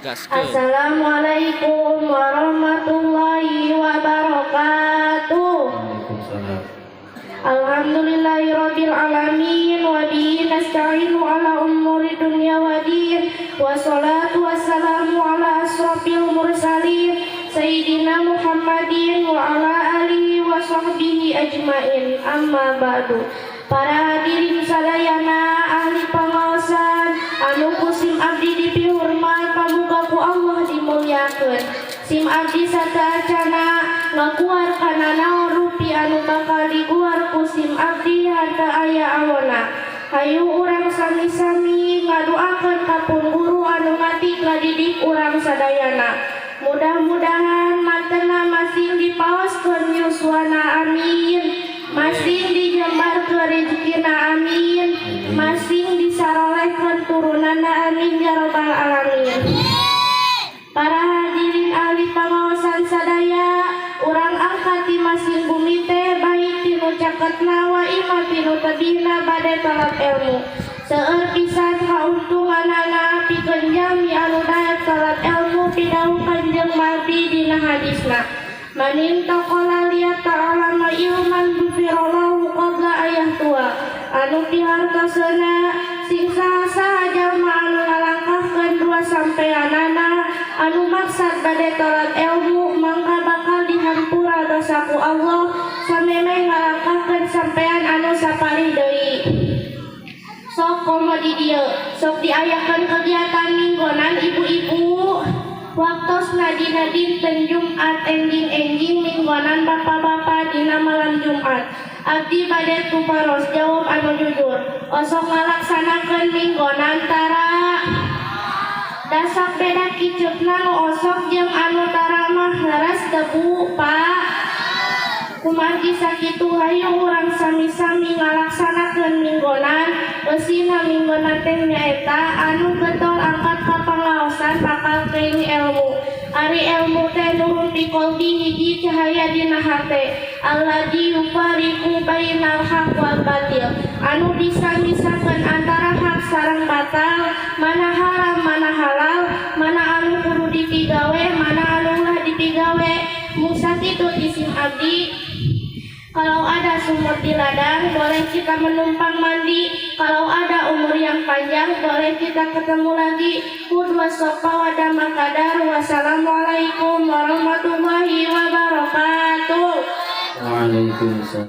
Gaskeun. Assalamualaikum warahmatullahi wabarakatuh. Waalaikumsalam. Alhamdulillahirabbil alamin wa bihi nasta'inu ala umuri dunya wa din, wassalatu wassalamu ala asrofil mursalin sayyidina Muhammadin wa ala alihi wa sahbihi ajmain, amma ba'du. Para hadirin sadayana, ahli pengaosan anu ku sim abdi dipihormat, pamuga ku Allah dimuliakeun. Sim abdi sateuacana ngaguar kana naon rupi anu bakal diguar ku sim abdi henteu aya awona. Hayu urang sami-sami ngadoakeun ka pun guru anu ngatik ngadidik urang sadayana. Mudah-mudahan matena masing dipaoskeun yuswana, amin. Masing dijembarkeun rezekina, amin. Masing disarolehkeun turunanna, amin ya robbal alamin. Para hadirin ahli pengaosan sadaya, urang angkat ti masing bumi teh baik tinu caketna wa ima tinu tebihna bade talab ilmu. Seueur pisan kauntunganana pikeun jalmi anu daek talab ilmu. Pidawuh Kanjeng Nabi dina hadisna, "Man intaqala liyata'allama ilman ghufirallahu qabla ayahtuwa." Anu pihartoseuna, sing saha-saha jalma anu ngalangkahkeun dua sampeanana anu maksad bade talab ilmu, mangka bakal dihampura dosa ku Allah samemeh ngalangkahkeun sampean anu sapalih deui. Sok komo di dieu sok diayakeun kegiatan minggonan ibu-ibu, waktosna dina dinten Jumat enjing-enjing, minggonan bapak-bapak dina malam Jumat. Abdi bade tuparos, jawab anu jujur. Osok ngalaksanakeun minggonan tara? Da sok beda kicupna nu osok jeung anu tara mah, leres teu, Bu, Pak? Kumargi sakitu, hayu urang sami-sami ngalaksanakeun minggonan. Eusina minggonan teh nyaeta anu getol angkat ka pangaosan bakal keuing ilmu. Ari ilmu teh nurun fi qalbi, hiji cahaya dina hate, alladzi yufariqu bainal haq wal batil, anu bisa misahkeun antara hak sareng batal, mana haram, mana halal, mana anu kudu dipigawe, mana anu ulah dipigawe. Mung sakitu ti sim abdi. Kalau ada sumur di ladang, boleh kita menumpang mandi. Kalau ada umur yang panjang, boleh kita ketemu lagi. Qudwa sopa wadama kadar. Wassalamualaikum warahmatullahi wabarakatuh. Waalaikumsalam.